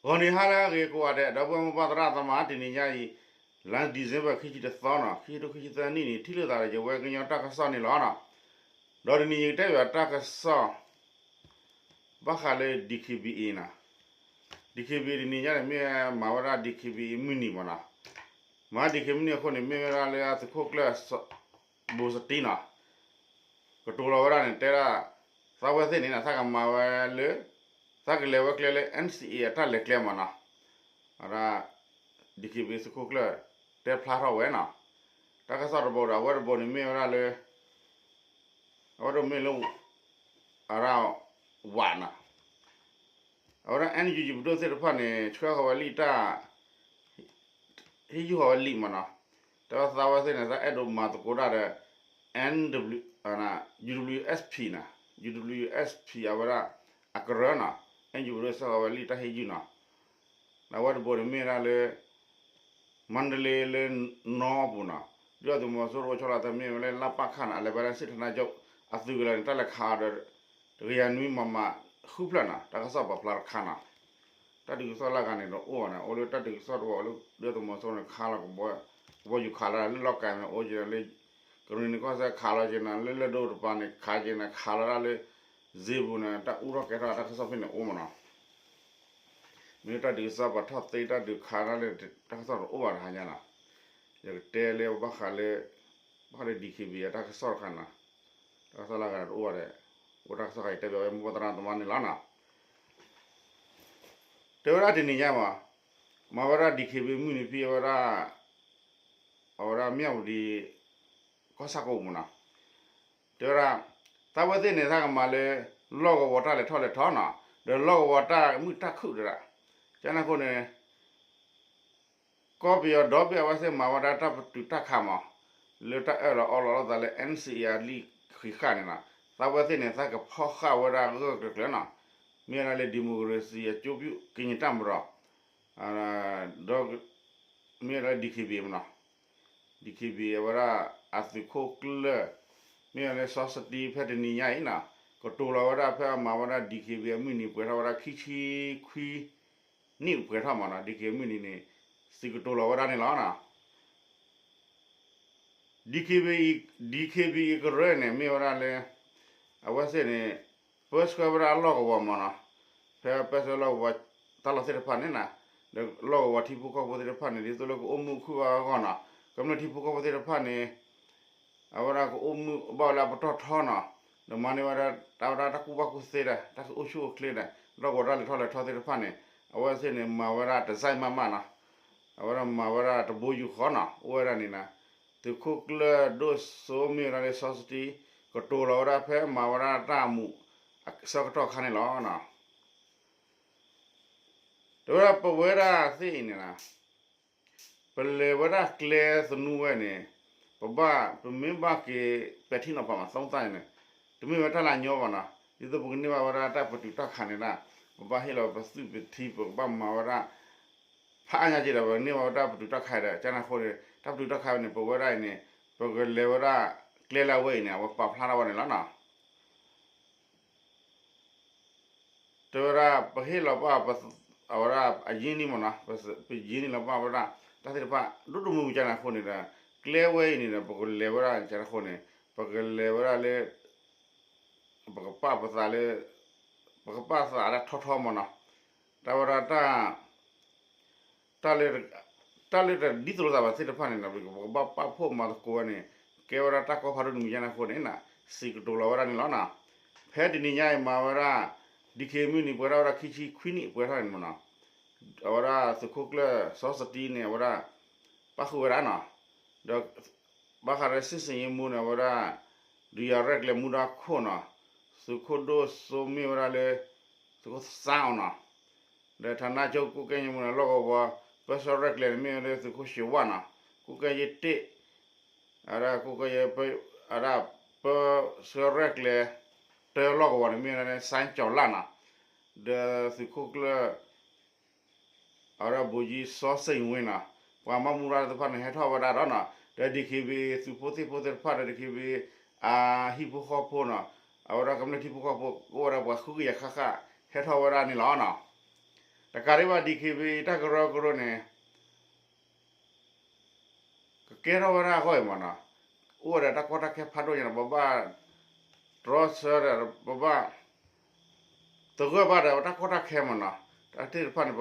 ဂီၤနံၤဟါလၢအဂ့ၤကိးဂၤဒဲး ဒီပုၢ်ဝဲၢ်မိၢ်ပၢ်သရၣ်သမါ တနံၤညါအံၤ လါ December ခံဆံတသီနီၤ ခံဆံတသီနံၣ်န့ၣ် ထံၣ်လိာ်သးဒီးယဝဲကညီတၢ်ကစီၣ်န့ၣ်လီၤနီၤ. ဒီးတနံၤယကတဲဘၣ်တၢ်ကစီၣ် ဘၣ်ဃးလၢ DKBA နီၤ. DKBA တနံၤညါန့ၣ် မ့ၢ်မၤဝဲဒၣ် DKBA မုၢ်နံၤမ့ၢ်နီၤ. မၤ DKBA မုၢ်နံၤအဃိန့ၣ် မ့ၢ်ဝဲဒၣ်လၢအသုးခိၣ်ကျၢၢ် ဘိးစတံနီၤ ကတိၤလီၤဝဲဒၣ်န့ၣ် တဲဒၣ် သးဝဲသ့ၣ်န့ၣ် သးကမၤဝဲလၢ သးကလဲၤဝဲကျဲလၢ NCA အတၢ်လဲၤကျဲမ့ၢ်နီၤ. အဝဲဒၣ် DKBA သုးခိၣ်ကျၢၢ် တဲဖျါထီၣ်ဝဲနီၤ. တၢ်ကစီၣ်တဘိဒီး အဝဲတဘိန့ၣ်မ့ၢ်ဝဲဒၣ်လၢ အဝဲတမ့ၢ်လၢ အဝဲဒၣ် ဝးနီၤ. အဝဲဒၣ် NUG ပဒိၣ်သ့ၣ်တဖၣ်န့ၣ် ဆှၢဃီၤဝဲလံာ်တၢ် ဟ့ၣ်ယူၢ်ဃီၤဝဲလံာ်မ့ၢ်နီၤ. တဲဝဲသးဝဲသ့ၣ်န့ၣ် သးအဲၣ်ဒိးမၤသကိးတၢ်ဒီး NW UWSP နီၤ UWSP အဝဲဒၣ် အကရၢနီၤ NUG ပဒိၣ်ဆှၢဃီၤဝဲလံာ်တၢ်ဟ့ၣ်ယူၢ်နီၤ. ဒီးအဝဲတဘိန့ၣ်မ့ၢ်ဝဲဒၣ်လၢ မါဒလ့လၢနီပူၤနီၤ ဒုၣ်ဒါသုးမီၤစိရိၤဆီလီၤသးမ့ၢ်ဝဲလၢ လပခ နီၤ အလဲၤဝဲဒၣ် စစ်ဌာနချုပ် အသုးကလၢၤန့ၣ် တၢ်လဲၤခးအီၤဒီး တကယၤနွံ မမ ဃုဖျၢၣ်နီၤ တၢ်ကစီၣ်ပာ်ဖျါတခါနီၤ. တၢ်ဒုးကစီၣ်လၢအဂၤန့ၣ်ဒီးအိၣ်ဘၣ်န့ၣ် အိၣ်လၢတၢ်ဒုးကစီၣ်တဝီ အိၣ်လၢဒုၣ်ဒါသုးမီၤစိရိၤန့ၣ် ခးလီၤ ကဘီယူၤခးလီၤလၢလီၢ်ကၤန့ၣ် အိၣ်က့ၤလၢ ကရ့ၣ်နံၤကီၢ်စဲၣ်ခးလီၤက့ၤနီၤ လၢလၢၢ်ဒိၣ်တပၤန့ၣ် ခးက့ၤနီၤ ခးလီၤဒၣ်လၢ စ့ပူၤန့ၣ် တၢ်အူထီၣ်ကဲထီၣ်တၢ်ကစီၣ်ဖဲန့ၣ်အိၣ်မ့ၢ်နီၤ. မ့ၢ်တၢ်ဒုးကစီၣ်ပှၤထီၣ်သ့တၢ်ဒုးခးတၢ်လၢ တၢ်ကစီၣ်တအိၣ်ဘၣ်တဟါညါနီၤ. ယကတဲလၢဘၣ်ဃးလၢ ဘၣ်ဃးလၢ DKBA အတၢ်ကစီၣ်တခါနီၤ. တၢ်ကစီၣ်လၢအဂၤတအိၣ်ဘၣ်ဒီး အိၣ်တၢ်ကစီၣ်ခါအံၤတဲဘၣ်ဝဲမိၢ်ပၢ်သရၣ်သမါန့ၣ်လီၤနီၤ. တဲဝဲဒၣ်တနံၤညါမး မၤဝဲဒၣ် DKBA မုၢ်နံၤဖဲအဝဲဒၣ် အဝဲဒၣ်မၠၣ်ဝတံၤ ကီၢ်ဆၣ်ကိးပူၤနီၤ. တဲဝဲဒၣ် သးဝဲသ့ၣ်န့ၣ် သးကမၤလၢ လီၢ်ကဝီၤတၢ်လဲၤထီၣ်လဲၤထီနီၤ ဒီးလီၢ်ကဝီၤတၢ်မုာ်တၢ်ခုၣ်တဲဒၣ် ကန့ၣ်အဃိန့ၣ် ကီၢ်ပယီၤဒီဘ့ၣ်အဝဲသ့ၣ်မၤဝဲဒၣ်တၢ်ပတုာ်တၢ်ခးမး လၢတၢ်အၢၣ်လီၤအီလီၤလိာ်သးလၢ NCA အလံာ်ဃံးဃာ်န့ၣ်နီၤ သးဝဲသ့ၣ်န့ၣ် သးကဖီၣ်ဃာ်ဝဲဒၣ်ဂၢၢ်ကျၢၤကျၢၤနီၤ မ့ၢ်ဝဲဒၣ်လၢ democracy အကျိုးပြုကရင်တပ်မတော် ဒီး မ့ၢ်ဝဲဒၣ် DKBA မ့ၢ်နီၤ DKBA အဝဲဒၣ်အသုးခိၣ်ကျၢၢ် မ့ၢ်ဝဲလၢစီၤစတံဖဲတနံၤညါအံၤနီၤ ကတိၤလီၤဝဲဒၣ်ဖဲအမၤဝဲဒၣ် DKBA အမုၢ်နံၤပှဲၤထီၣ်ဝဲဒၣ်ခံဆံခွံ နံၣ်ပှဲၤထီၣ်မးနီၤ DKBA မုၢ်နံၤန့ၣ် စံးကတိၤလီၤဝဲဒၣ်န့ၣ်လီၤနီၤ. DKBA DKBA ကရၢန့ၣ် မ့ၢ်ဝဲဒၣ်လၢ အဝဲသ့ၣ်န့ၣ် ပၢဆှၢဝဲဒၣ်လီၢ်ကဝီၤမးနီၤ ဖဲပၢဆှၢလီၢ်ကဝီၤတၢ်လီၢ်သ့ၣ်တဖၣ်န့ၣ်နီၤ ဒီးလီၢ်ကဝီၤထံဖိကီၢ်ဖိသ့ၣ်တဖၣ်န့ၣ် ဒ်သိးလၢကအိၣ်မုာ်ခုၣ်ဘၣ်အဂီၢ်နီၤ ကမျၢၢ်ထံဖိကီၢ်ဖိသ့ၣ်တဖၣ်န့ၣ် အဝဲဒၣ်ကအိၣ်မုာ်ဘၣ်ဝဲလၢအပတီၢ်ထီနီၤ ဒီးမၤန့ၢ်ဝဲဒၣ်တၢ်ဝဲဒၣ်တၢ်ကူၣ်ဘၣ်ကူၣ်သ့ဒီး တၢ်အိၣ်ဆူၣ်အိၣ်ချ့ဒီး လီၢ်ကဝီၤတၢ်လဲၤထီၣ်လဲၤထီသ့ၣ်တဖၣ်န့ၣ် အဝဲသ့ၣ်န့ၣ် မၤဝဲဒၣ်တစဲးမးမးနီၤ အဝဲဒၣ်မၤဝဲဒၣ်တဘိယူၢ်ဃီနီၤ အိၣ်ဝဲဒၣ်န့ၣ်နီၤ သုးခိၣ်ကျၢၢ်ဒိၣ်စိမ့ၢ်ဝဲဒၣ်လၢစီၤစတံ ကတိၤလီၤဝဲဒၣ်ဖဲမၤဝဲဒၣ်တၢ်အမူးအဆၢကတီၢ်ခါန့ၣ်လီၤ. တဲဝဲဒၣ်ပဝဲဒၣ်သ့ၣ်အံၤန့ၣ်နီၤ ပလဲၤဝဲဒၣ်ကျဲသနူဝဲန့ၣ် ပဘၣ် ပမ့ၢ်ဘၣ်က့ၤပဲာ်ထံနီၤဖးမး သုံးသပ်န့ၣ် တမ့ၢ်ဝဲတၢ်လၢအညီဘၣ်နီၤ ဒ်သိးပကန့ၢ်ဘၣ်ဝဲဒၣ်တၢ်ပတုာ်တၢ်ခးန့ၣ်ဒၣ် ပဘၣ်ဟ့ၣ်လီၤပသုးပထံ ပကဘၣ်မၤဝဲဒၣ် ဖးအါညါက့ၤဒီး ပကန့ၢ်ဘၣ်ဝဲတၢ်ပတုာ်တၢ်ခးဒီး ကန့ၣ်အဃိန့ၣ် တၢ်ပတုာ်တၢ်ခးဝဲန့ၣ် ပဝဲဒၣ်အံၤန့ၣ် ပကလဲၤဝဲဒၣ်ကျဲလၢအဝဲအံၤန့ၣ် အဝဲပာ်ဖျါထီၣ်ဝဲန့ၣ်လီၤနီၤ. တဲဝဲဒၣ် ပဟ့ၣ်လီၤဘၣ် အဝဲဒၣ်အရင်းအနှီးမးနီၤ ပရင်းနှီးလီၤဘၣ်ဝဲဒၣ် တၢ်သ့ၣ်တဖၣ် ဒိၣ်ဒိၣ်မုၢ်မုၢ်ကန့ၣ်အဃိန့ၣ်ဒီး ကျဲဝဲအံၤန့ၣ်ဒီး ပကလဲၤဝဲဒၣ်ကန့ၣ်အဃိန့ၣ် ပကလဲၤဝဲဒၣ်လၢ ပကပာ်ပသးလၢ ပကပာ်သးဒၣ်ထီထီမးနီၤ တၢ်ဝဲဒၣ်တၢ် တၢ်လၢ တၢ်လၢတဒ်သိးလိာ်သးဘၣ်သ့ၣ်တဖၣ်န့ၣ်နီၤ ပကဘၣ်ပာ်ဖှိၣ်မၤသကိးဝဲန့ၣ် ကဲဝဲဒၣ်တၢ်ကီဖးဒိၣ်တမံၤညါန့ၣ်အဃိန့ၣ် စံးကတိၤလီၤဝဲဒၣ်န့ၣ်လီၤနီၤ. ဖဲတနံၤညါအံၤမၤဝဲဒၣ် DKBA မုၢ်နံၤပှဲၤထီၣ်ဝဲဒၣ်ခံဆံခွံနံၣ်ပှဲၤထီၣ်န့ၣ်မးနီၤ အဝဲဒၣ်သုးခိၣ်ကျၢၢ်စီၤစတံန့ၣ် အဝဲဒၣ် ပၣ်ဃုာ်ဝဲဒၣ်နီၤ ဒီး ဘၣ်ဃးဒီးစစ်ဆင်ရေးမှူးန့ၣ် အဝဲဒၣ် ဒုးယၤရဲၣ်ကျဲၤမူဒါခိၣ်နီၤ သုးခိၣ်ဒိၣ်စိမ့ၢ်ဝဲဒၣ်လၢ သုးခိၣ်စၣ်အီၤနီၤ ဒီးဌာနချုပ်ကွပ်ကဲရေးမှူးန့ၣ် လီၢ်ကဝီၤ ပၢဆှၢရဲၣ်ကျဲၤန့ၣ် မ့ၢ်ဝဲဒၣ်သုးခိၣ်ရှ့ဝၣ်နီၤ ကွပ်ကဲရေးတစ် အဝဲဒၣ်ကွပ်ကဲရေး အဝဲဒၣ် ပၢဆှၢရဲၣ်ကျဲၤ တၢလီၢ်ကဝီၤန့ၣ် မ့ၢ်ဝဲဒၣ် စၣ်ကၠီၤလၣ်နီၤ ဒီးသုးခိၣ်ကျၢၢ် အဝဲဒၣ် ဗိုလ်ကြီးစောစိန်ဝင်းနီၤ ပှၤဘၣ်မူဘၣ်ဒါသ့ၣ်တဖၣ်န့ၣ် ဟဲထီၣ်ဝဲဒၣ်ဒီးနီၤ ဒီး DKBA သုးဖိသံၣ်ဖိသ့ၣ်တဖၣ်ဒီး DKBA အဟံၣ်ဖိဃီဖိနီၤ အဝဲဒၣ်ကမျၢၢ်ထံဖိကီၢ်ဖိ ကအိၣ်ဝဲဒၣ်ပှၤဃုကယၤဃၣ်ဃၣ် ဟဲထီၣ်ဝဲဒၣ်န့ၣ်လီၤနီၤ. တကးဒံးဘၣ် DKBA တၢ်ကရၢကရိန့ၣ် ကကဲထီၣ်ဝဲဒၣ်အဂီၢ်အံၤမ့ၢ်နီၤ, အိၣ်ဝဲဒၣ်တၢ်ကီတၢ်ခဲဖးဒိၣ်ညါနီၤ, ပဘၣ်တြီဆၢဒီး ပဘၣ်သဂၢၢ်ဘၣ်ဒီးတၢ်ကီတၢ်ခဲမ့ၢ်နီၤ, တၢ်သ့ၣ်တဖၣ်န့ၣ်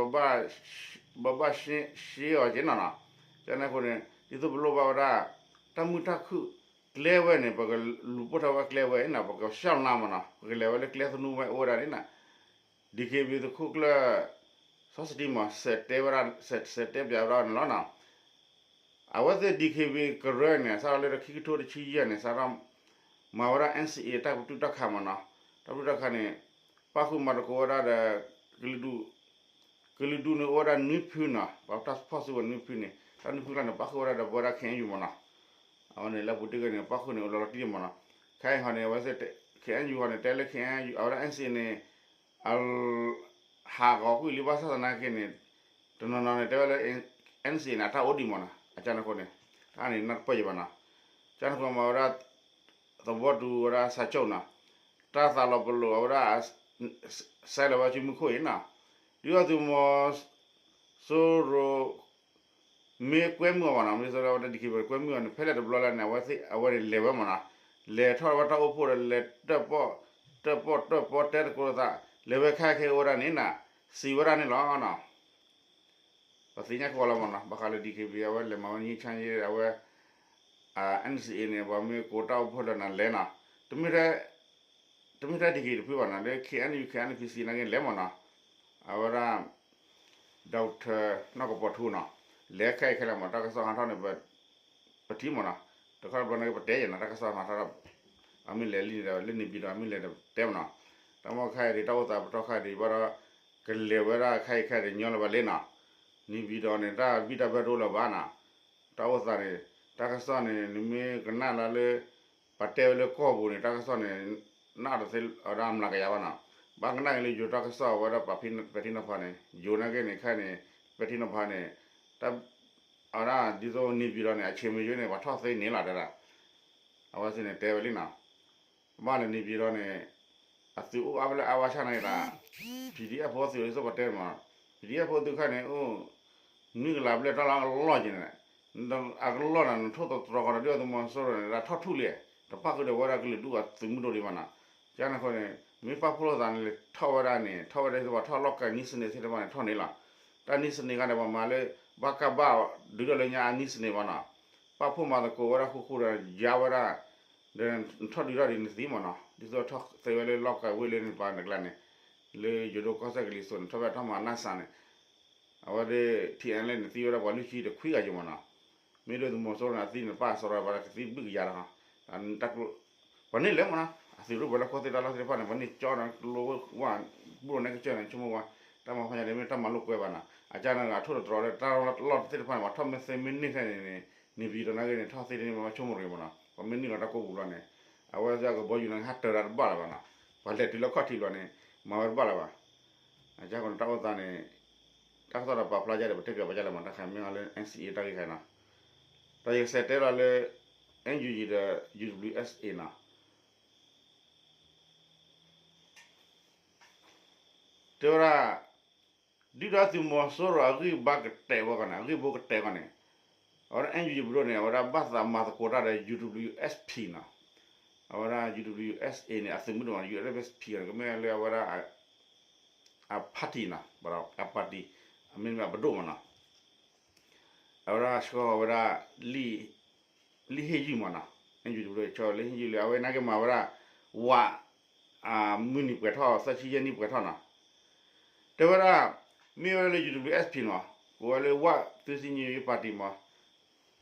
ပဘၣ်ရှဲအီၤက့နီၤနီၤ. ကန့ၣ်အဃိန့ၣ် ဒ်သိးပလိၣ်ဘၣ်ဝဲဒၣ် တၢ်မုာ်တၢ်ခုၣ်ကျဲဝဲန့ၣ် ပကလူၤပိၢ်ထီၣ်ဝဲကျဲဝဲနီၤ, ပကဆှၢလီၤမ့ၢ်နီၤ, ပကလဲၤဝဲလၢကျဲသနူဝဲအိၣ်ဝဲဒၣ်န့ၣ်နီၤ DKBA သုးခိၣ်ကျၢၢ် စီၤစတံမ့ၢ် စဲးတဲဝဲဒၣ် စဲးတဲပၠးဝဲဒၣ်န့ၣ်လီၤနီၤ. အဝဲသ့ၣ် DKBA ကရၢန့ၣ် စးထီၣ်လၢတခံကထိတဆံယဲၢ်န့ၣ် စးထီၣ်မၤဝဲဒၣ် NCA တၢ်ပတုာ်တၢ်ခးမ့ၢ်နီၤ, တၢ်ပတုာ်တၢ်ခးန့ၣ် ပၣ်ဃုာ်မၤသကိးဝဲဒၣ်ဒီး ကလုာ်ဒူၣ် ကလုာ်ဒူၣ်န့ၣ်အိၣ်ဝဲဒၣ်နွံဖုနီၤ, ပှၤတၢ်ဖီၣ်စုကဝဲၤနွံဖုန့ၣ် တၢ်နွံဖုကျါန့ၣ် ပၣ်ဃုာ်ဝဲဒၣ်ဒီးပဝဲဒၣ် KNU မ့ၢ်နီၤ. အဝဲန့ၣ်လၢပူၤတ့ၢ်ဂ့ၤန့ၣ် ပၣ်ဃုာ်န့ၣ်အိၣ်လီၤလီၤတံၢ်မ့ၢ်နီၤ. ခဲအံၤဟီန့ၣ် အဝဲသ့ၣ် KNU ဟီန့ၣ် တဲလၢ KNU အဝဲဒၣ် NCA န့ၣ် အ ဟးဂီၤကွံာ်လံဘၣ်ဆၣ်သနာ်က့န့ၣ် တနီၤနီၤန့ၣ် တဲဝဲလၢ NCA န့ၣ် အတၢ်အိၣ်ဒံးမ့ၢ်နီၤ, အကန့ၣ်အဃိန့ၣ် တၢ်န့ၣ်နၢ်တပၢၢ်ယံၤဘၣ်နီၤ. ကန့ၣ်အဃိမၤဝဲဒၣ် သဝီတူဝဲဒၣ်စးကၠိနီၤ, တၢ်သးလီၤပလိာ်အဝဲဒၣ် စဲးလီၤဝဲဆူမူခိၣ်အံၤနီၤ, ဒုၣ်ဒါသုးမီၤစိရိၤ မ့ၢ်ကွဲမုာ်အီၤဘၣ်နီၤ, မ့ၢ်စိရိၤဝဲဒၣ် DKBA ကွဲမုာ်အီၤန့ၣ် ဖဲလဲၣ်တဘျီလဲၣ်န့ၣ် အဝဲသ့ၣ်အဝဲန့ၣ်လဲၤဝဲမ့ၢ်နီၤ, လဲၤထီၣ်ဝဲတၢ်အိၣ်ဖှိၣ်ဒီးလဲၤတၢၣ်ပီၣ် တၢၣ်ပီၣ်တၢၣ်ပီၣ်တဲသကိးသး လဲၤဝဲခဲခဲအိၣ်ဝဲဒၣ်န့ၣ်နီၤ, စံးဝဲဒၣ်န့ၣ်လီၤနီၤ. ပသ့ၣ်ညါကီးလီၤမ့ၢ်နီၤ, ဘၣ်ဃးလၢ DKBA အဝဲလဲၤမၤဝဲ ငြိမ်းချမ်းရေး အဝဲ NCA န့ၣ် ပှၤမ့ၢ်ကိးတၢ်အိၣ်ဖှိၣ်လၢနၤလဲၤနီၤ, တမ့ၢ်ထဲ တမ့ၢ်ထဲ DKBA တဖုဘၣ်နီၤ, လၢ KNU KNPC နာ်က့လဲၤမ့ၢ်နီၤ, အဝဲဒၣ် Doctor နီၢ်ကပီၤထူနီၤ, လဲၤခဲအံၤခဲလၢာ်မ့ၢ် တၢ်ကစီၣ်ဟးထီၣ်န့ၣ် ပထံၣ်မ့ၢ်နီၤ, တခီတဘျီန့ၣ်က့ၤပတဲယဲနီၤ, တၢ်ကစီၣ်ဟးထီၣ်ဒီး အမ့ၢ်လဲၤလံန့ၣ်ဒီး လၢန့ၣ်ဘံၣ်ဒီး အမ့ၢ်လဲၤတဲမ့ၢ်နီၤ, တၢ်မ့ၢ်ခဲအံၤဒံး တၢ်အိၣ်သးပတီၢ်ခဲအံၤဒံးဘၣ်ဒီး ကလဲၤဝဲဒၣ်ခဲအံၤခဲအံၤဒံးညီလၢၤဘၣ်လဲၣ်နီၤ, န့ၣ်ဘံၣ်ဒီးန့ၣ် တၢ်ဘံၣ်တၢ်ဘၢတအိၣ်လၢၤဘၣ်နီၤ. တၢ်အိၣ်သးန့ၣ် တၢ်ကစီၣ်န့ၣ် နမ့ၢ်ကနၣ်လၢလၢ ပှၤတဲဝဲလၢကီၢ်ပူၤန့ၣ် တၢ်ကစီၣ်န့ၣ် နၢ်တသ့အဝဲဒၣ်မျးကယၤဘၣ်နီၤ, ဘၣ်ကနၣ်က့ၤလၢယိၤတၢ်ကစီၣ်အဝဲဒၣ် ပဲာ်ထံနီၤဖးန့ၣ် ယိၤနာ်က့န့ၣ်ခဲန့ၣ် ပဲာ်ထံနီၤဖးန့ၣ် တၢ် အဝဲဒၣ်ဒ်သိး န့ၣ်ဘံၣ်ဒီးန့ၣ် အဆံးမ့ၢ်ယိၤန့ၣ် ပှၤထီၣ်သ့န့ၣ်လီၤတဲဒၣ်, အဝဲသ့ၣ်န့ၣ်တဲဝဲလံနီၤ. ဘၣ်လၢန့ၣ်ဘံၣ်ဒီးန့ၣ် အသုးအိၣ်အါဖဲလၢအါဝါဆၣ်န့ၣ်ဒၣ် PDF ဖိသုးဒ်သိးပတဲမ့ၢ်နီၤ, PDF ဖိသုးခါန့ၣ် အိၣ် နွံကလးဘျဲၣ်တၢ်လီၢ်အကလီၢ်က့ၤန့ၣ်, အကလီၢ်န့ၣ် နထိၣ်သတြီၤဃီဒီး ဒုၣ်ဒါသုးမီၤစိရိၤန့ၣ် ဒၣ်ထီၣ်ထူၣ်လံ, တပၣ်ဃုာ်ဒီးဝဲဒၣ်ကလုာ်ဒူၣ်အသုးမုၢ်ဒိၣ်ဒံးဘၣ်နီၤ. ကန့ၣ်အဃိန့ၣ် မ့ၢ်ပာ်ဖှိၣ်လိာ်သးန့ၣ် ထီၣ်ဝဲဒၣ်န့ၣ် ထီၣ်ဝဲဒၣ်ဒ်သိးပှၤထီၣ်လီၢ်ကၤနံၣ်စနံးသ့ၣ်တဖၣ်န့ၣ် ထီၣ်န့ၣ်လီၤ. တၢ်နံၣ်စနံးခါန့ၣ် ပှၤမၤလၢ ဘၣ်ကဘၣ် ဒုးဒၣ်လၢညါအနံၣ်စနံးဘၣ်နီၤ, ပာ်ဖှိၣ်မၤသကိးဝဲဒၣ်ဃူဃူဒီး ယါဝဲဒၣ် ဒီးထီၣ်ဒုးထီၣ်ဒံးနသံမ့ၢ်နီၤ, ဒ်သိးထီၣ်သ့ဝဲလၢလီၢ်ကၤဝ့ၢ်လၢနပၤနကျါန့ၣ်, လၢယိၤဒိၣ်ကီၢ်စဲၣ်ကလံၤစိးန့ၣ် ထီၣ်ဖဲထီၣ်မၤနၢ်စးန့ၣ်, အဝဲဒၣ် ထံၣ်အဲလၢန့ၣ် သံဝဲဒၣ်ပှၤလွံၢ်ဆံဒီးခွံဂၤယိၤမ့ၢ်နီၤ, မ့ၢ်ဒုၣ်ဒါသုးမီၤစိရိၤန့ၣ် အသံန့ၣ် ပၢ်စရီပှၤကသံဘျုးကယၤလီၤ, ပှၤန့ၣ်လဲၤမ့ၢ်နီၤ, အသုးရူၢ်ပှၤလၢခိၣ်သ့ၣ်တၢ်လီၢ်သ့ၣ်တဖၣ်န့ၣ် ပှၤန့ၣ်ကၠီန့ၣ် ကလိဝဲ ဘူၣ်န့ၣ်ကစၢၢ်န့ၣ် ဆိကမိၣ်ဝဲ, တၢ်မၤဖးညါဒ်မ့ၢ်တၢ်မၤလိာ်ကွဲဘၣ်နီၤ, အကန့ၣ် အထိၣ်သတြီၤလၢတၢ်လီၢ်သ့ၣ်တဖၣ်န့ၣ် ပှၤထီၣ်မ့ၢ်သ့မ့ၢ်န့ၢ်ခဲန့ၣ်န့ၣ်, န့ၣ်ဘံၣ်ဒီးနာ်က့န့ၣ် ထီၣ်သ့တန့ၢ်မ့ၢ်ဆိကမိၣ်တဂ့ၤမ့ၢ်နီၤ, ပှၤမ့ၢ်န့ၢ်လီၤတၢ်ကိးပူၤလီၤန့ၣ်, အဝဲသ့ၣ်ကဘီယူၤန့ၣ် ဟးတၢၤတၢ်တဘၣ်လၢၤဘၣ်နီၤ, ပှၤလဲၤတုၤလၢခီၣ်ထံးလီၤန့ၣ် မၤဝဲတဘၣ်လၢၤဘၣ် အကန့ၣ် တၢ်အိၣ်သးန့ၣ် တၢ်ကစီၣ်ဒီးပာ်ဖျါယါဒီး ပတဲက့ၤပာ်ယါလၢမ့ၢ်တၢ်ခါမ့ၢ်အီၤလၢ NCA တၢ်ဂ့ၢ်ခါနီၤ, တၢ်ယကစဲးတဲလီၤလၢ NUG ဒီး UWSA နီၤ, တဲဝဲဒၣ် ဒုၣ်ဒါသုးမီၤစိရိၤအဂံၢ်ဘါကတဲာ်ဝဲကီးန့ၣ် အဂံၢ်ဘိကတဲာ်ကီးန့ၣ်, အဝဲဒၣ် NUG ပဒိၣ်န့ၣ် အဝဲဒၣ်ဘၣ်သးမၤသကိးတၢ်ဒီး UWSP နီၤ, အဝဲဒၣ် UWSA န့ၣ် အသုးမုၢ်ဒိၣ်မး UWSP ကမ့ၢ်လၢအဝဲဒၣ် အ party နီၤ, အ party အမ့တမ့ၢ်အပဒိၣ်မးနီၤ, အဝဲဒၣ်ဆှၢဃီၤဝဲဒၣ် လံာ်ဟ့ၣ်ယုၢ်မးနီၤ, ဟ့ၣ်ယုၢ်တဘျီ ဆှၢလံာ်ဟ့ၣ်ယုၢ်လံ အဝဲနာ်က့မၤဝဲဒၣ် ဝး မုၢ်နံၤပှဲၤထီၣ် သၢဆံယဲၢ်နံၣ်ပှဲၤထီၣ်နီၤ, တဲဝဲဒၣ် မ့ၢ်ဝဲလၢ UWSP မး ကိးဝဲလၢ ဝးသုးစံယိယိ party မး,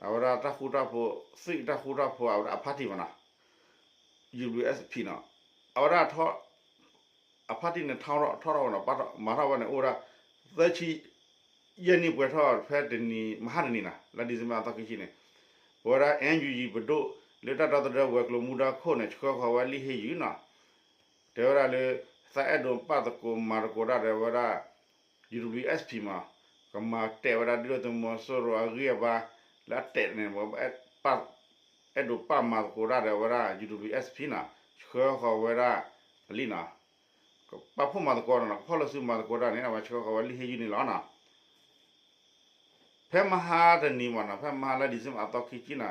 အဝဲဒၣ်တၢ်ဃူတၢ်ဖိး သုးတၢ်ဃူတၢ်ဖိး အဝဲဒၣ်အ party မးနီၤ, UWSP နီၤ, အဝဲဒၣ် အ party န့ၣ် ထီထီၣ်ဝဲနီၤ, မၤထီၣ်ဝဲန့ၣ် အိၣ်ဝဲဒၣ် သၢဆံယဲၢ်နံၣ်ပှဲၤထီၣ် ဖဲတနံၤ မဟါတနံၤနီၤ လါ December အသီခံဆံန့ၣ်, ပဝဲဒၣ် NUG ပဒိၣ် လၢတၢ်ဒီသဒၢဝဲၤကျိၤမူဒါခိၣ်န့ၣ် ဆှၢဃီၤဝဲလံာ်ဟ့ၣ်ယုၢ်နီၤ, တဲဝဲဒၣ်လၢ သးအဲၣ်ဒိးပာ်သကိးမၤသကိးတၢ်ဒီးဝဲဒၣ် UWSP မး, ကမၤတဲာ်ဝဲဒၣ်ဒုၣ်ဒါသုးမီၤစိရိၤအဂံၢ်အဘါ လၢအတဲာ်န့ၣ် အဲၣ်ဒိးပာ်မၤသကိးတၢ်ဒီးဝဲဒၣ် UWSP နီၤ, ဆှၢဃီၤဝဲဒၣ်လံနီၤ, ပာ်ဖှိၣ်မၤသကိးနီၤ ကဖီၣ်လိာ်စုမၤသကိးတၢ်န့ၣ် အဝဲဆှၢဃီၤဝဲလံာ်ဟ့ၣ်ယုၢ်န့ၣ်လီၤနီၤ. ဖဲမဟါတနံၤမ့ၢ်နီၤ ဖဲမဟါလါ December အသီခံဆံနီၤ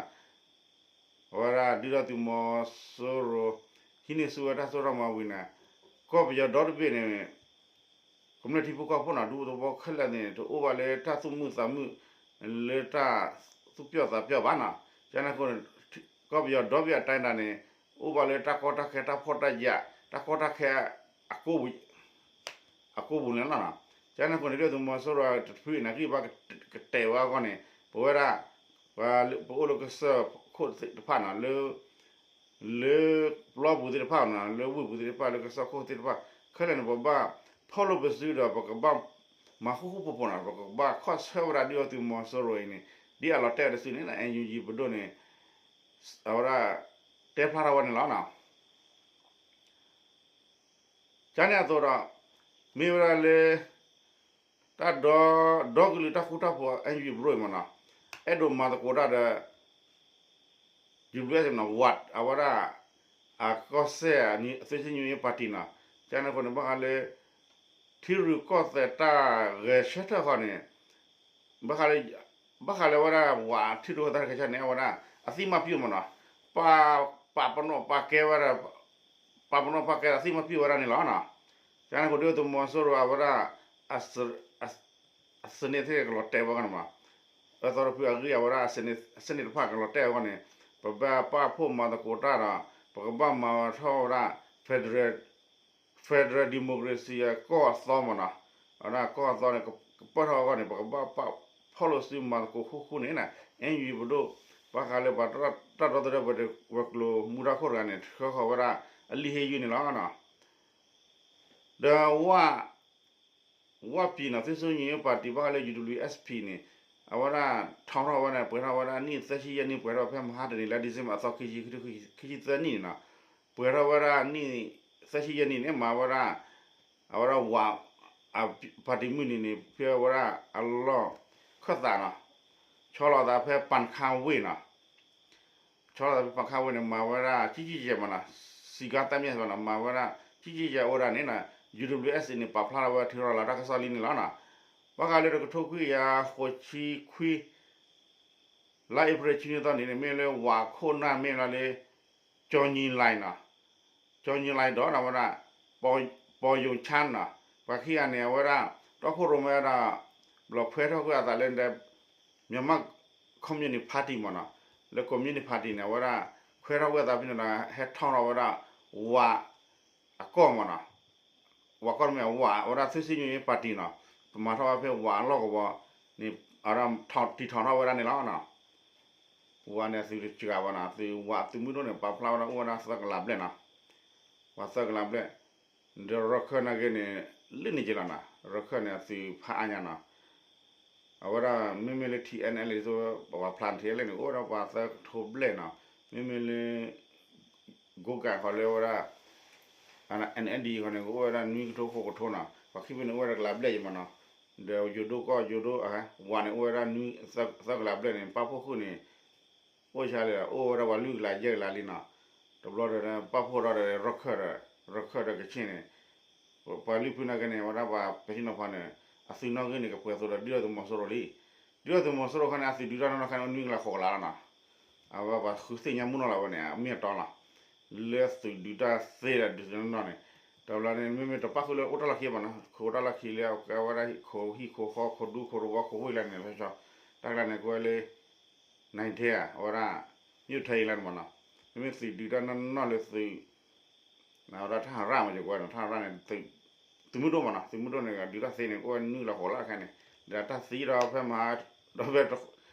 အဝဲဒၣ်ဒုၣ်ဒါသုးမီၤစိရိၤ ဟံးန့ၢ်ဆူၣ်ဝဲတၢ်စိတၢ်ကမီၤဝံၤန့ၣ် ကီၢ်ပယီၤဒီတဘ့ၣ်န့ၣ် ကမျၢၢ်ထံဖိကီၢ်ဖိနီၤ ဒူသဝီခဲလၢာ်န့ၣ် တအိၣ်ဘၣ်လၢတၢ်သူၣ်မုာ်သးမုာ် လၢတၢ်သူၣ်ပျီၣ်သးပျီၣ်ဘၣ်နီၤ. ကန့ၣ်အဃိန့ၣ် ကီၢ်ပယီၤဒီဘ့ၣ်အတၢ်ဒၣ်န့ၣ် အိၣ်ဘၣ်လၢတၢ်ကီတၢ်ခဲ တၢ်ဖှီၣ်တၢ်ယာ် တၢ်ကီတၢ်ခဲ အကိးပူၤန့ၣ်လီၤ. ကန့ၣ်အဃိန့ၣ် ဒုၣ်ဒါသုးမီၤစိရိၤတဖုန့ၣ် ဂံၢ်ဘါကတဲာ်ဝဲအဂီၢ်န့ၣ် ပဝဲဒၣ် ပအိၣ်လၢကစၢၢ်ခိၣ်သ့ၣ်တဖၣ်နီၤ လၢ လၢပျီပူၤသ့ၣ်တဖၣ်နီၤ လၢဝ့ၢ်ပူၤသ့ၣ်တဖၣ် လၢကစၢၢ်ခိၣ်သ့ၣ်တဖၣ် ခဲလၢာ်န့ၣ် ပဘၣ်ဖီၣ်လိာ်ပစုဒီး ပကဘၣ်မၤဃူဃူဖိးဖိးနီၤ ပကဘၣ်ခီၣ်ဆၢဝဲဒၣ်ဒုၣ်ဒါသုးမီၤစိရိၤအံၤန့ၣ် ဒ်အလီၤတဲာ်တစုန့ၣ် NUG ပဒိၣ်န့ၣ် အဝဲဒၣ် တဲဖျါထီၣ်ဝဲန့ၣ်လီၤနီၤ. ကန့ၣ်အသိးဒီး မ့ၢ်ဝဲဒၣ်လၢ တၢ်ဒီ ဒီကလုာ်တၢ်ဃူတၢ်ဖိး NUG ပဒိၣ်အံၤမ့ၢ်နီၤ အဲၣ်ဒိးမၤသကိးတၢ်ဒီး UWSA မ့ၢ်နီၤ ဝး အဝဲဒၣ် အကီၢ်စဲၣ် သွေးစည်းညီညွတ်ရေးပါတီ နီၤ. ကန့ၣ်အဃိန့ၣ် ဘၣ်ဃးလၢ ထံရူၢ်ကီၢ်သဲးတၢ်ဂဲၤဆၢထၢၣ်ဃီန့ၣ် ဘၣ်ဃးလၢ ဘၣ်ဃးလၢဝဲဒၣ် ဝးထံရူၢ်ကီၢ်သဲးတၢ်ဂဲၤဆၢထၢၣ်န့ၣ် အဝဲဒၣ် အသိမှတ်ပြု မ့ၢ်နီၤ ပာ် ပာ်ပနီၣ်ပာ်ကဲဝဲဒၣ် ပာ်ပနီၣ်ပာ်ကဲဒီး အသိမှတ်ပြုဝဲဒၣ်န့ၣ်လီၤနီၤ. ကန့ၣ်အဃိ ဒုၣ်ဒါသုးမီၤစိရိၤအဝဲဒၣ် အ စနေ သ့ၣ်ကလီၤတဲာ်ဝဲအဂီၢ်န့ၣ်မး, အသီတဖုအဂံၢ်အဝဲဒၣ် စနေ တဖၣ်ကလီၤတဲာ်အဂီၢ်န့ၣ်, ပဘၣ်ပာ်ဖှိၣ်မၤသကိးတၢ်ဒီး ပကဘၣ်မၤထီၣ်ဝဲဒၣ် federal, federal democracy အကီၢ်အသီမ့ၢ်နီၤ, အဝဲဒၣ်ကီၢ်အသီန့ၣ် ကပၢၢ်ထီၣ်အဂီၢ်န့ၣ် ပကဘၣ်ပာ်ဖှိၣ်လိာ်စုမၤသကိးဃူဃူန့ၣ် NUG ပဒိၣ် ဘၣ်ဃးလၢပှၤတၢ်ဒီသဒၢပှၤဝဲၤကျိၤမူဒါခိၣ်တဂၤန့ၣ် ဆှၢဃီၤဝဲဒၣ်အလံာ်ဟ့ၣ်ယုၢ်န့ၣ်လီၤ. ဒီးဝ ဝ ပြည် နီၤ သွေးစည်းညီညွတ်ရေးပါတီ ဘၣ်ဃးလၢ UWSP န့ၣ် အဝဲဒၣ် ထောင်ထီၣ်ဝဲဒၣ် ပှဲၤထီၣ်ဝဲဒၣ်နံၣ်သၢဆံယဲၢ်နံၣ် ပှဲၤထီၣ်ဖဲမဟါတနံၤလါ December အသီခံဆံ ခံဆံသၢနံၣ်န့ၣ်နီၤ, ပှဲၤထီၣ်ဝဲဒၣ်နံၣ်သၢဆံယဲၢ်နံၣ်န့ၣ် မၤဝဲဒၣ် အဝဲဒၣ်ဝ အ ပါတီမှူးန့ၣ်န့ၣ် ဖဲဝဲဒၣ်အလီၢ်ခၢၣ်သးနီၤ, ဆီလီၤသးဖဲပၣ်ခါဝ့ၢ်နီၤ ဆီလီၤသးဖဲပၣ်ခါဝ့ၢ်န့ၣ် မၤဝဲဒၣ် ကံကံယဲၢ်မ့ၢ်နီၤ, စံးကါသၢမံၤမ့ၢ်နီၤ, မၤဝဲဒၣ် ကံကံယဲၢ်အိၣ်ဝဲဒၣ်န့ၣ်နီၤ, UWSA န့ၣ် ပာ်ဖျါထီၣ်ဝဲထုးထီၣ်လီၤတၢ်ကစီၣ်လံန့ၣ်လီၤနီၤ. ဘၣ်ဃးလၢတကထိခွံကယၤဃိးဆံခွံ လါအ့ဖြ့ၣ် ဆံနွံသီန့ၣ်န့ၣ် မ့ၢ်လၢဝးခိၣ်နၢ်မ့ၢ်လီၤလၢ ကၠီၤညီလၢ်နီၤ, ကၠီၤညီလၢ်ဒီး အဝဲဒၣ် ပီၤယိၤဆၣ်နီၤ, ပှၤခံဂၤန့ၣ် အဝဲဒၣ် တီခိၣ်ရိၣ်မဲဝဲဒၣ် ဘျီခွဲးထီၣ်ကွံာ်အသးလၢ Myanmar Communist Party မ့ၢ်နီၤ, လၢ Communist Party န့ၣ် အဝဲဒၣ် ခွဲးထီၣ်ကွံာ်အသးဖဲန့ၣ်ဒီး ဟဲထီၣ်ထီၣ်ဝဲဒၣ် ဝး အကီၢ်မ့ၢ်နီၤ, ဝးကီၢ်မ့ၢ်ဝး အဝဲဒၣ် သွေးစည်းညီညွတ်ရေးပါတီ နီၤ, ပမၤထီၣ်ဝဲဖဲဝးအလီၢ်ကဝီၤန့ၣ် အဝဲဒၣ်တံၤထီၣ်ထီၣ်ဝဲဒၣ်န့ၣ်လီၤ. ဝးန့ၣ်အသုးတစှၤဘၣ်နီၤ, အသုးဝးသုးမုၢ်ဒိၣ်န့ၣ် ပာ်ဖျါဝဲဒၣ်အိၣ်ဝဲဒၣ်သၢကလးဘျဲၣ်နီၤ, ဝးသၢကလးဘျဲၣ်, ဒီးရခၢၣ်နာ်က့န့ၣ် လၢန့ၣ်က့လီၤနီၤ, ရခၢၣ်န့ၣ်အသုးဖးအါညါနီၤ အဝဲဒၣ်မ့မ့ၢ်လၢ TNLA ပပာ်ဖျါန့ၣ် TNLA န့ၣ် အိၣ်ဝဲဒၣ်ပှၤသၢကထိဘျဲၣ်နီၤ, မ့မ့ၢ်လၢ ကိးကးဃီလၢဝဲဒၣ် NLD ဃီန့ၣ် ကအိၣ်ဝဲဒၣ်နွံကထိဃိးကထိနီၤ, ပှၤခံဖုန့ၣ် အိၣ်ဝဲဒၣ်ကလးဘျဲၣ်ယံၤမ့ၢ်နီၤ, ဒီးယိၤဒိၣ်ကီၢ်ယိၤဒိၣ် ဝးန့ၣ် အိၣ်ဝဲဒၣ်နွံ သၢကလးဘျဲၣ်န့ၣ် ပာ်ဖှိၣ်ဃုာ်န့ၣ် အိၣ်ဆါလံ, အိၣ်ဝဲဒၣ်ပှၤလွံၢ်ကလးယဲၢ်ကလးလံနီၤ, တဘျီဒီး ပာ်ဖှိၣ်ထီၣ်ဒီးရခၢၣ်ဒီး ရခၢၣ်ဒီးကဆ့ၣ်န့ၣ် ပှၤလွံၢ်ဖုနာ်က့န့ၣ် အဝဲဒၣ်ပှၤပှၤဟံၣ်နီၤဖးန့ၣ် အသုးနီၣ်ဂံၢ်န့ၣ် ကပှဲၤသိးဒီးဒုၣ်ဒါသုးမီၤစိရိၤလံ. ဒုၣ်ဒါသုးမီၤစိရိၤခီန့ၣ် အသုးဒုးတၢ်နီၢ်နီၢ်ခါန့ၣ် အိၣ်နွံကလးဃိးကလးလီၤနီၤ, အဝဲပှၤဃုသ့ၣ်ညါမုၢ်နီၢ်လီၤဝဲန့ၣ် အမ့ၢ်အတီလီၤ, လၢသုးဒုးတၢ်သ့ဒီးဒုးတၢ်နီၢ်နီၢ်န့ၣ်, တဘျီန့ၣ် မ့မ့ၢ်တပာ်ဃုာ်လၢအိၣ်တၢ်လီၢ်ခံဘၣ်နီၤ, ခိးတၢ်လီၢ်ခံလၢအကဲဝဲဒၣ်ခိးဟံၣ်ခိးဃီခိးဒူခိးတဝီခိးဝ့ၢ်လၢန့ၣ် တၢ်ကျါန့ၣ် ကဝဲလၢ နံထဲ အဝဲဒၣ် မ့ၢ်ထဲအံၤလၢန့ၣ်မ့ၢ်နီၤ, မ့မ့ၢ်သုးဒုးတၢ်နီၢ်နီၢ်လၢသုး အဝဲဒၣ်ထၣ်ရၣ်မ့ၢ်ယကွဲနီၤ, ထၣ်ရၣ်န့ၣ် သုးမုၢ်ဒိၣ်မ့ၢ်နီၤ, သုးမုၢ်ဒိၣ်န့ၣ် ဒုးတၢ်သ့န့ၣ် ကအိၣ်ဝဲနွံကလးဃိးလီၤခဲန့ၣ်, ဒီးတၢ်သံဒီးဖဲမဟါ ဒီးဖဲ ထံ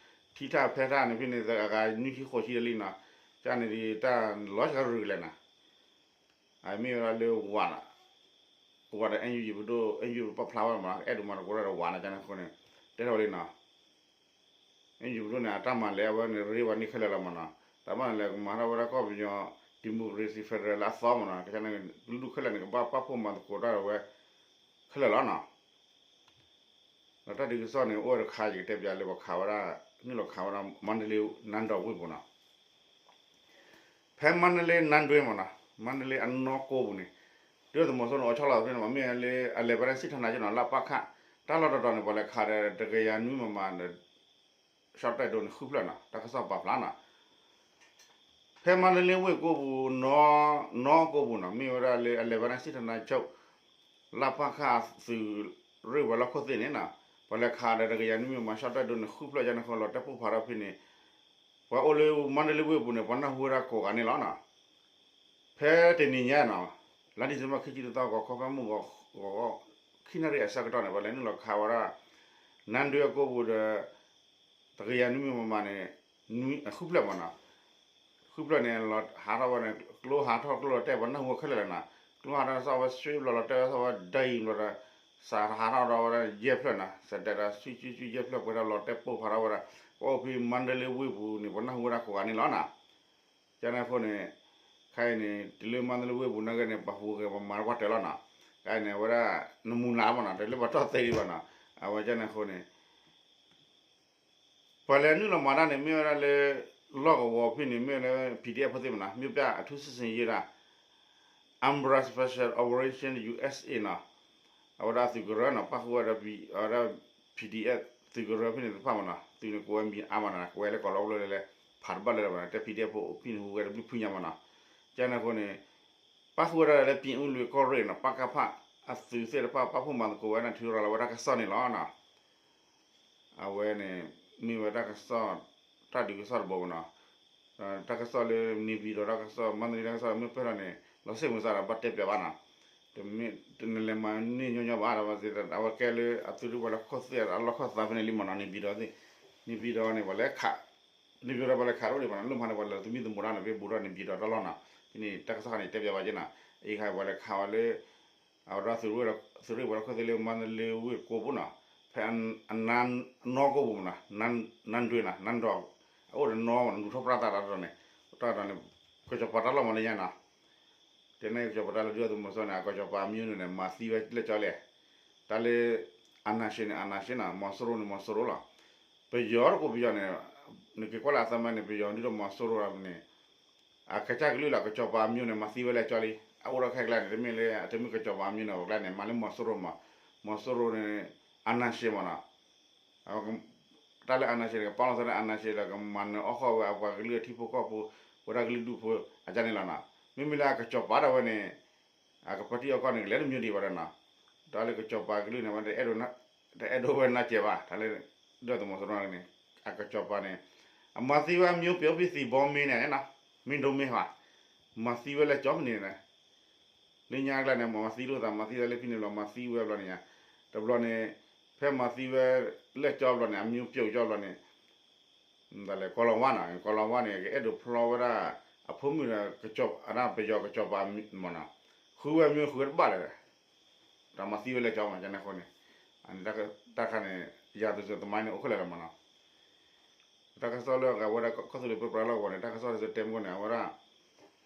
ထၣ်ဖဲထၣ်န့ၣ် ဖဲန့ၣ် အဂၤနွံဆံဃိးဆံတလံနီၤ, ကန့ၣ်ဒ်တၢ်လီၤစှၤရုၢ်ကလဲာ်နီၤ အမ့ၢ်ဝဲဒၣ်လၢဝး, ဝးဒီး NUG ပဒိၣ် NUG ပပာ်ဖျါဝဲမ့ၢ်နီၤ, အဲၣ်ဒိးမၤသကိးတၢ်ဒီးဝးနီၤ, ကန့ၣ်အဃိန့ၣ် တဲထီၣ်ဝဲလံနီၤ, NUG ပဒိၣ်န့ၣ် အတၢ်မၤလဲၣ် အဝဲန့ၣ် ရ့ဝဲန့ၢ်ခဲလၢာ်လီၤမ့ၢ်နီၤ, တၢ်မၤန့ၣ်လဲၣ် ကမၤထီၣ်ဝဲဒၣ်ကီၢ်ပယီၤ democracy federal လၢအသီမ့ၢ်နီၤ, ကန့ၣ် ကလုာ်ဒူၣ်ခဲလၢာ်န့ၣ် ကဘၣ်ပာ်ဖှိၣ်မၤသကိးတၢ်ဒီးဝဲ ခဲလၢာ်လီၤနီၤ. ဒီးတၢ်ဒုးကစီၣ်န့ၣ် အိၣ်ဝဲတခါ ယကတဲပျးလၢပှၤခးဝဲဒၣ် နုာ်လီၤခးဝဲဒၣ် မါတလ့ နန်းတော်ဝ့ၢ်ပူၤနီၤ, ဖဲမါတလ့ နန်းတွင်း မ့ၢ်နီၤ, မါတလ့အနီၢ်ကိပူၤန့ၣ်, ဒုၣ်ဒါသုးမီၤစိရိၤန့ၣ် အိးထီၣ်လီၤဖဲန့ၣ်မး မ့ၢ်လၢအလဲၤဝဲဒၣ်စံၣ်ထီၣ်နါကၠိနီၤ လၢပၣ်ခၣ် တၢ်လီၢ်တတီၤန့ၣ် ပှၤလဲၤခးဒီးတကယၤနွံမမ ရှော့တိုက်ဒုံးန့ၣ် ဃုဖျၢၣ်နီၤ တၢ်ကစီၣ်ပာ်ဖျါနီၤ ဖဲမါတလ့ဝ့ၢ်ကိးပူၤ နီၢ်ကိးပူၤနီၤ မ့ၢ်ဝဲဒၣ်လၢအလဲၤဝဲဒၣ်စံၣ်ထီၣ်နါကၠိ လၢပၣ်ခၣ်သုးရ့ၣ်ဝဲၤလီၢ်ခိၣ်သ့ၣ်န့ၣ်နီၤ ပှၤလဲၤခးဒီးတကယၤနွံမမ ရှော့တိုက်ဒုံးန့ၣ် ဃုဖျၢၣ်န့ၣ်အဃိ လီၤတဲာ်ပိၢ်ဖးထီၣ်ဖဲန့ၣ် ပှၤအိၣ်လၢမါတလ့ဝ့ၢ်ပူၤန့ၣ် ပှၤနၢ်ဟူဝဲဒၣ်ကိးဂၤန့ၣ်လီၤနီၤ ဖဲတနံၤညါနီၤ လါဒံၣ်စ့ဘၢၣ် ခံဆံတသီ ဂီၤခီဖဲမုၢ်ဂီၤ ဂီၤဂီၤ ခံနၣ်ရံၣ်အဆၢကတီၢ်န့ၣ် ပှၤလဲၤနုာ်လီၤခးဝဲဒၣ် နၢ်ဒွဲအကိးပူၤဒီး တကယၤနွံမမန့ၣ် ဃုဖျၢၣ်မနီၤ ဃုဖျၢၣ်န့ၣ် ဟးထီၣ်ဝဲန့ၣ် ကျိဟးထီၣ်ကျိလီၤတဲာ် ပှၤနၢ်ဟူဝဲခဲလၢာ်လီၤနီၤ ကျိဟးထီၣ်စ့ၢ်ဝဲလီၤလီၤတဲာ်ဝဲစ့ၢ်ဝဲဒၣ်အံၤဘျီဒီး စးဟးထီၣ်ဒီးဝဲဒၣ်ယဲၢ်ဖျၢၣ်နီၤ စးတဲဒၣ်ဆူဆူဆူယဲၢ်ဖျၢၣ်ပှဲၤဒီးလီၤတဲာ်ပိၢ်ဖးထီၣ်ဝဲဒၣ် ပှၤအိၣ်ဖဲမါတလ့ဝ့ၢ်ပူၤန့ၣ် ပှၤနၢ်ဟူဝဲဒၣ်ကိးဂၤန့ၣ်လီၤနီၤ ကန့ၣ်အဃိန့ၣ် ခဲအံၤန့ၣ် တုၤလၢမါတလ့ဝ့ၢ်ပူၤနာ်က့န့ၣ် ပှၤဟူးဂဲၤပှၤမၤတၢ်ကွၢ်တၢၢ်လီၤနီၤ ခဲအံၤန့ၣ် အဝဲဒၣ် နမူၤလၢ်မနီၤ တလၢပှၤတီၢ်သ့ဒံးဘၣ်နီၤ အဝဲကန့ၣ်အဃိန့ၣ် ပှၤလဲၤနုာ်လီၤမၤတၢ်န့ၣ် မ့ၢ်ဝဲဒၣ်လၢ လီၢ်ကဝီၤဖဲန့ၣ် မ့ၢ်ဝဲဒၣ် ပီၣ်ဒံၣ်အဲၣ်ဖိသ့ၣ်မနီၤ မ့ၢ်ပျၢ်အထူးစစ်ဆင်ရေးဒၣ် Umbrella Special Operation U S A နီၤ အဝဲဒၣ်သုးကရၢနီၤ ပၣ်ဃုာ်ဝဲဒီး အဝဲဒၣ် ပီၣ်ဒံၣ်အဲၣ် သုးကရၢဖဲန့ၣ်တဖၣ်မနီၤ သုးန့ၣ်ကိးဝဲမံၤအါမနီၤ ကိးဝဲလၢကီၢ်လီၤကလိလဲၣ်လဲၣ် ဖးတဘၣ်လၢၤဘၣ်နီၤ တဲ ပီၣ်ဒံၣ်အဲၣ်ဖိအိၣ်ဖဲန့ၣ်ဟူးဂဲၤတဘျုးဖုညါမနီၤ ကန့ၣ်အဃိန့ၣ် ပၣ်ဃုာ်ဝဲဒၣ်လၢ ပြင်ဦးလွင် ကီၢ်ရ့ၣ်နီၤ ပကဖ အသုးသ့ၣ်တဖၣ် ပာ်ဖှိၣ်မၤသကိးဝဲဒၣ် ထုးရၤလီၤဝဲဒၣ်တၢ်ကစီၣ်န့ၣ်လီၤနီၤ အဝဲန့ၣ် မ့ၢ်ဝဲတၢ်ကစီၣ် တၢ်ဒုးကစီၣ်တဘိမနီၤ တၢ်ကစီၣ်လၢ နေပြည်တော် တၢ်ကစီၣ် မန္တလေး တၢ်ကစီၣ် မ့ၢ်ပၢၢ်ထီၣ်န့ၣ် လီၤစ့ၢ်မုၢ်သးဒီး ဘၣ်တဲပၠးဘၣ်နီၤ တမ့ၢ် နလဲၤမၤန့ၢ်ညီညီဘၣ် ဒီးဘၣ်သ့ၣ် အဝဲကဲလၢအသုးရ့ၣ်ဝဲၤလီၢ်ခိၣ်သ့ၣ် အလီၢ်ခီၣ်သးဖဲန့ၣ်လံမနီၤ နေပြည်တော်သ့ၣ် နေပြည်တော်န့ၣ် ပှၤလဲၤခး နေပြည်တော် ပှၤလဲၤခးတအိၣ်ဒံးဘၣ်နီၤ လိၣ်မးန့ၣ် ပှၤလဲၤသမံသမိးတၢ်န့ၣ် ဖဲဘူးထီၣ် နေပြည်တော် တၢ်လီၢ်နီၤ ဖဲန့ၣ် တၢ်ကစီၣ်ခါန့ၣ် တဲပၠးဘၣ်က့နီၤ အံၤခါ ပှၤလဲၤခးဝဲလၢ အဝဲဒၣ်သုးရ့ၣ် သုးရ့ၣ်ဝဲၤလီၢ်ခိၣ်သ့ၣ်လၢ မန္တလေးဝ့ၢ်ကိးပူၤနီၤ ဖဲအနါ နီၢ်ကိးပူၤမနီၤ နၢ်ဒွဲနီၤ နၢ်ဒွဲ အအိၣ်ဒီးနီၢ်မနီၤ လူၤထီၣ်ပြၣ်သးတၢ်တတီၤန့ၣ် တၢ်တတီၤန့ၣ် ကစီၤပၤတၢ်လီၢ်မၤလၢညါနီၤ တဲန့ၣ်ကစီၤပၤတၢ်လၢဒုၣ်ဒါသုးမီၤစိရိၤန့ၣ် အကစီၤပၤအမျိုးန့ၣ် မၤသံဝဲလၢကၠီလဲၣ် တၢ်လၢ အာဏာရှင်န့ၣ် အာဏာရှင် နီၤ မီၤစိရိၤန့ၣ် မီၤစိရိၤလီၤ ပယီၤတကိးပယီၤန့ၣ် နက့ၤကွၢ်လၢအသးမါန့ၣ် ပယီၤဒုၣ်ဒါမီၤစိရိၤန့ၣ် အကစၢ်ကလုၢ်လီၤ ကစီၤပၤအမျိုးန့ၣ် မၤသံဝဲလၢကၠီလံ အအိၣ်ဒီးခဲကျါန့ၣ် တမ့ၢ်လၢ တမ့ၢ်ကစီၤပၤအမျိုးန့ၣ် အကျါန့ၣ် မၤလၢမီၤစိရိၤမး မီၤစိရိၤန့ၣ် အာဏာရှင်မးနီၤ တၢ်လၢ အာဏာရှင် ကပာ်လီၤသးလၢ အာဏာရှင် ဒီးကမၤနၢၤအီၣ်ဃီၣ်ဝဲအပှၤကလုာ်အထံဖိကီၢ်ဖိ ဝဲဒၣ်ကလုာ်ဒူၣ်ဖိ အကျါန့ၣ်လီၤနီၤ မ့မ့ၢ်လၢအကစီၤပၤဒၣ်ဝဲန့ၣ် အကပၣ်တံၣ်အီၣ်ကီၢ်န့ၣ် ကလဲၤတမံၤဒံးဘၣ်ဒီးနီၤ တၢ်လၢကစီၤပၤကလုာ်န့ၣ် ဝဲ တအဲၣ်ဒိးဝဲနီၢ်ကဲဘၣ် တၢ်လၢ ဒုၣ်ဒါသုးမီၤစိရိၤန့ၣ် အကစီၤပၤန့ၣ် အမၤသံဝဲအမျိုးပျိၣ်ဖဲသံၣ်ဘီမ့ၤန့ၣ်နီၤ မ့ၢ်ဒိမ့ၢ်ဘၣ် မၤသံဝဲလၢကၠီမ့ၤန့ၣ် လၢညါအကျါန့ၣ် မၤသံလိာ်သး မၤသံသးလၢဖဲန့ၣ်ဘျီ မၤသံဝဲဘျီန့ၣ်ညါ တဘျီန့ၣ် ဖဲမၤသံဝဲလၢကၠီဘျီန့ၣ် အမျိုးပျိၣ်ကၠီဘျီန့ၣ် တၢ်လၢကီၢ်လီၤဝါနီၤ ကီၢ်လီၤဝါန့ၣ် ကအဲၣ်ဒိးဖျီဝဲဒၣ် အဖိမုၣ်ဒီး အဒၣ်ပယီၤကစီၤပၤမ့ၢ်နီၤ ဃုဝဲမ့ၢ်ဃုဝဲတဘၣ်လၢၤ တၢ်မၤသံဝဲလၢကၠီမး ကန့ၣ်အဃိန့ၣ် တၢ်ခါန့ၣ် ယၤသုးစၢၤသမိုင်းန့ၣ် အိၣ်ခဲလၢာ်လီၤမးနီၤ တၢ်ကစီၣ်လၢအဝဲဒၣ်ကီၢ်သူလ့ၤပၢပြးလီၢ်ကဝီၤန့ၣ် တၢ်ကစီၣ်လၢစတဲမ့ၢ်န့ၣ် အဝဲဒၣ်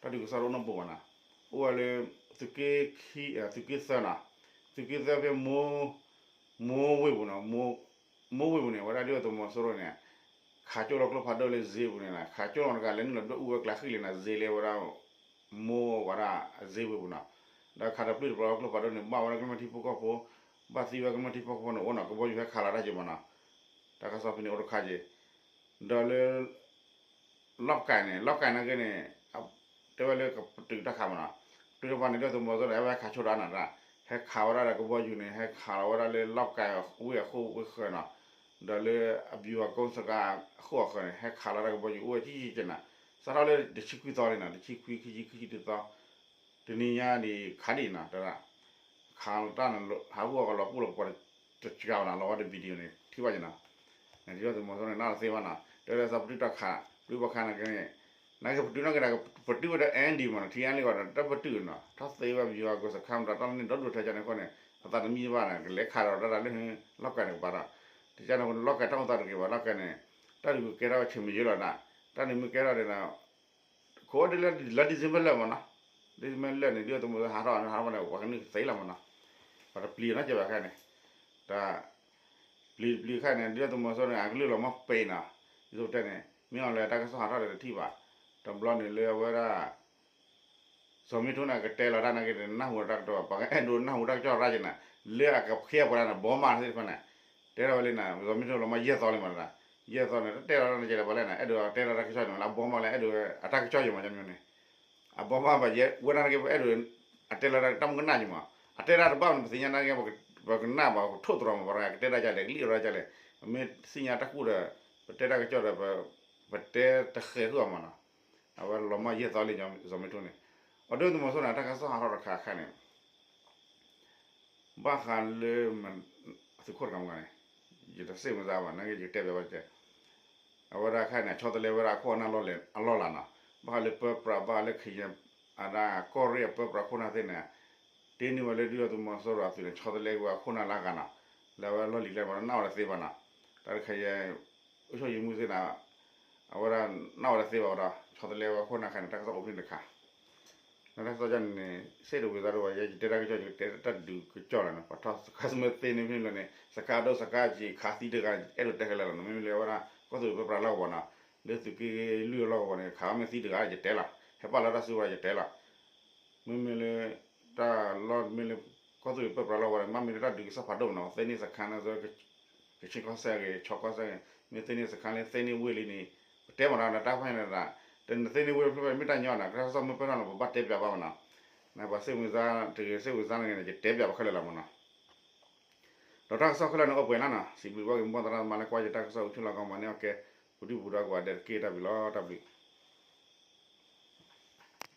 တၢ်ဒုးကစီၣ်တအိၣ်နီတပူၤဘၣ်နီၤ အိၣ်ဝဲလၢ သုးက့ခံ သုးက့သၢနီၤ သုးက့သၢဖဲ မိဝ့ၢ်ပူၤနီၤ မိဝ့ၢ်ပူၤန့ၣ် အဝဲဒၣ်ဒုၣ်ဒါသုးမီၤစိရိၤန့ၣ် ခးကၠိလီၤကျိဖးဒိၣ်လၢစ့ပူၤန့ၣ်နီၤ ခးကၠိလီၤတဂၤလဲၤနုာ်လီၤဒွဲၣ်အူဝဲကျါဃံလ့ၤနီၤ စ့လၢဝဲဒၣ် မိဝဲဒၣ်စ့ဝ့ၢ်ပူၤနီၤ ဒီးခးတပျုၢ်တပျီၤလီၤကျိဖးဒိၣ်န့ၣ် ဘၣ်ဝဲဒၣ်ကမျၢၢ်ထံဖိကီၢ်ဖိ ဘၣ်သံဝဲကမျၢၢ်ထံဖိကီၢ်ဖိန့ၣ် အိၣ်နီၤ ကဘီယူၤဟဲခးလီၤတၢ်က့ၤမးနီၤ တၢ်ကစီၣ်ဖဲန့ၣ်အိၣ်တခါက့ၤ ဒီးလၢ လီၢ်ကဲန့ၣ် လီၢ်ကဲနာ်က့န့ၣ် တဲဝဲလၢကပတုာ်တၢ်ခးမးနီၤ ပတုာ်တၢ်ခးန့ၣ် ဒုၣ်ဒါသုးမီၤစိရိၤန့ၣ် အဝဲဟဲခးဆိဒၣ်နၤတၢ် ဟဲခးဝဲဒၣ်ဒီးကဘီယူၤန့ၣ် ဟဲခးလီၤဝဲဒၣ်လၢလီၢ်ကဲဝ့ၢ်အဃိဝ့ၢ်ဃၢၤနီၤ ဒီးလၢအဘံၤဝၤကိစကါအဃိအဃၢၤန့ၣ် ဟဲခးလီၤတၢ်ကဘီယူၤအိၣ်ဝဲကံကံကဲနီၤ စးထီၣ်လၢတဆံခွံသီန့ၣ်နီၤ တဆံခွံ ခံဆံ ခံဆံတသီ တနံၤညါန့ၣ် ခးဒံးနီၤ တၢ် ခးတၢ်န့ၣ် ဟးဂူာ်အီၤကလီၤပှီၢ်လီၤပှီၢ်တစှၤဘၣ်နီၤ လီၤဝဲဒီး video န့ၣ် ထံၣ်ဘၣ်က့ၤနီၤ ဒုၣ်ဒါသုးမီၤစိရိၤန့ၣ် နၢ်တသ့ဘၣ်နီၤ တဲဝဲဒၣ်သးပတုာ်တၢ်ခး ပတုာ်ဘၣ်ခါန့ၣ်က့န့ၣ် နာ်က့ပတုာ်နာ်က့ဒီး ပတုာ်ဝဲဒီး အၣ်အၣ်ဒီမးနီၤ ထံအါလံဂီၢ်ဒီး တၢ်ပတုာ်နီၤ ထီၣ်သ့ဝဲဘံၤဝၤကိစခါမတၤတၢ်လၢန့ၣ် ဒီဒူၣ်ထဲကန့ၣ်အဃိန့ၣ် အသးတမံဘၣ်န့ၣ် ကလဲၤခးဒီးတၢ်တၢ်လၢ လီၢ်ကဲန့ၣ်ကပၤဒီး တကန့ၣ်အဃိန့ၣ် လီၢ်ကဲတၢ်အိၣ်သးတဂ့ၤဘၣ် လီၢ်ကဲန့ၣ် တၢ်ဒုးကကဲထီၣ်ဝဲဆံးမ့ၢ်ယိလီၤနီၤ တၢ်န့ၣ်မ့ၢ်ကဲထီၣ်ဒ်နီၤ ခိးဒ်လၢ လၢ December လၢာ်မးနီၤ December လၢာ်န့ၣ် ဒုၣ်ဒါသုးမီၤစိရိၤဟးထီၣ်န့ၣ် ဟးထီၣ်ဝဲန့ၣ် ပှၤကနုာ်သ့လီၤမးနီၤ ပှၤတပျံၤနီတစဲးဘၣ်ခဲန့ၣ် တၢ် ပျံၤတပျံၤခဲန့ၣ် ဒုၣ်ဒါသုးမီၤစိရိၤန့ၣ် အကလုၢ်လီၤမၢ်ပဲနီၤ ဒ်သိးပတဲန့ၣ် မ့ၢ်အီၤလၢတၢ်ကစီၣ်ဟးထီၣ်ဒီးတထံၣ်ဘၣ် တဘျီန့ၣ်လၢအဝဲဒၣ် စီၤမ့ထိန့ၣ် ကတဲလီၤတၢ်နာ်က့ နၢ်ဟူတၢ်ကတိၤ ပှၤကအဲၣ်ဒိးနၢ်ဟူတၢ်ကစီၣ်ရၣ်က့ၤနၤ, လၢအကဖျဲပှၤဒၣ်န့ၣ် ဘီမးသ့ၣ်တဖၣ်န့ၣ်, တဲထီၣ်ဝဲလံန့ၣ် စီၤမ့ထိလီၤမၢ်ယဲၢ်သီလံမး, ယဲၢ်သီန့ၣ် တတဲလီၤတၢ်နာ်က့လဲၣ် ပှၤလဲၣ်န့ၣ် အဲၣ်ဒိးတဲလီၤတၢ်ကစီၣ်န့ၣ် လၢအဘီမးလဲၣ် အဲၣ်ဒိးအတၢ်ကစီၣ်ယဲၢ်မး ကမ့ၢ်န့ၣ် အဘီမးဘၣ်ယဲၢ် ဝဲဒၣ်နာ်က့ ပအဲၣ်ဒိး အတဲလီၤတၢ်တၢ်မုၢ်ကနၣ်ယဲၢ်မး, အတဲတၢ်တဘၣ်န့ၣ် ပသ့ၣ်ညါနာ်က့ ပကနၣ်ဘၣ် ပထိၣ်သတြီၤမး ပှၤကတဲတၢ်ကလဲၣ် ကလံၣ်အီၤတၢ်ကလဲၣ်, ပမ့ၢ်သ့ၣ်ညါတၢ်ကူၣ်ဒီး ပတဲတၢ်ကစီၣ်ဒီး ပတဲတဃဲးဃုာ်အီၤမးနီၤ, အဝဲလီၤမၢ်ယဲၢ်သီလံ စီၤမ့ထိန့ၣ်, အဒိသုးမီၤစိန့ၣ် တၢ်ကစီၣ်ဟးထီၣ်တခါခါန့ၣ် ဘၣ်ဃးလၢ သုးခိၣ်တခါမုၢ်ဂၤန့ၣ် ယတစ့ၢ်မုၢ်သးဘၣ် နာ်က့ ယကတဲပျးဝဲတက့ၢ်, အဝဲဒၣ်ခါန့ၣ် ဆီတလဲဝဲဒၣ်အခိၣ်အနၢ်လီၢ်လၤနီၤ, ဘၣ်ဃးလၢပၢပြး ဘၣ်ဃးလၢခယဲၢ် အဒၣ်ကီၢ်ရ့ၣ်အပၢပြးခိၣ်နၢ်သ့ၣ်န့ၣ် တ့န့ၢ်ဝဲလၢဒုၣ်ဒါသုးမီၤစိရိၤအသုးန့ၣ် ဆီတလဲဝဲအခိၣ်နၢ်လၢအဂၤနီၤ, လၢအဝဲလီၢ်လံၤကျဲမး နၢ်ဝဲတသ့ဘၣ်နီၤ, တၢ်တခါယဲၢ် အုပ်ချုပ်ရေးမှူးသ့ၣ်န့ၣ် အဝဲဒၣ်နၢ်ဝဲတသ့ဘၣ်ဝဲဒီး ဆီတလဲဝဲအခိၣ်နၢ်ခါန့ၣ် တၢ်ကစီၣ်အိၣ်ဖဲန့ၣ်တခါ နတၢ်ကစီၣ်န့ၣ် စ့ၢ်တဝံၤသးတဝံၤ ယဲယတဲတၢ်ကစီၣ် ယကတဲတၢ်ဒုးကစီၣ်လီၤနီၤ, ပှၤထီၣ်စခါမ့ၢ်သ့န့ၣ်ဖဲန့ၣ်လီၤန့ၣ် စခါဒိၣ်စခါကံၤခးသံတဂၤ အဲၣ်ဒိးတဲခဲလၢာ်လီၤနီၤ, မ့မ့ၢ်လၢအဝဲဒၣ် ကီၢ်သူလ့ၤပၢပြးလီၢ်ကဝီၤနီၤ, လၢသုးက့လွံၢ်အလီၢ်ကဝီၤန့ၣ် ခးမ့ၢ်သံတဂၤယတဲလီၤ, ဟဲပာ်လီၤတၢ်စုကဝဲၤယတဲလီၤ မ့မ့ၢ်လၢ တၢ်လီၢ်မ့ၢ်လၢ ကီၢ်သူလ့ၤပၢပြးလီၢ်ကဝီၤန့ၣ် မ့မ့ၢ်လၢတၢ်ဒုးကစီၣ်ဖးဒိၣ်မးနီၤ, သ့န့ၢ်စခါန့ၣ် ကဆ့ကီၢ်စဲၣ်ဂ့ၤ ခၠီကီၢ်စဲၣ်ဂ့ၤ မ့ၢ်သ့န့ၢ်စခါလၢသ့န့ၢ်ဝ့ၢ်လံန့ၣ် ပတဲမးနီၤ တၢ်ဖဲန့ၣ် တနသ့န့ၢ်ဝ့ၢ်ဖျၢၣ်ဖဲမ့ၢ်တၢ်ညီနီၤ, တၢ်ကစီၣ်မ့ၢ်ပၢၢ်ထီၣ်န့ၣ် ပဘၣ်တဲပျးဘၣ်မးနီၤ, နပှၤစ့ၢ်မုၢ်သး တဂ့ၤစ့ၢ်မုၢ်သးန့ၣ် ယတဲပျးဘၣ်ခဲလၢာ်လီၤမးနီၤ ဒီးတၢ်ကစီၣ်ခဲလၢာ်န့ၣ် အိၣ်ပှဲၤလီၤနီၤ, စံးဘျုးဘၣ်က့ၤမိၢ်ပၢ်သရၣ်သမါလၢကွၢ်ယတၢ်ကစီၣ်အိၣ်ဆူၣ်လီၤကီမးန့ၣ် အကဲ ပူၤဒံၣ်ပူၤဒီးကိးဂၤဒဲးတက့ၢ် တၢ်ဘျုးလီၤ တၢ်ဘျုး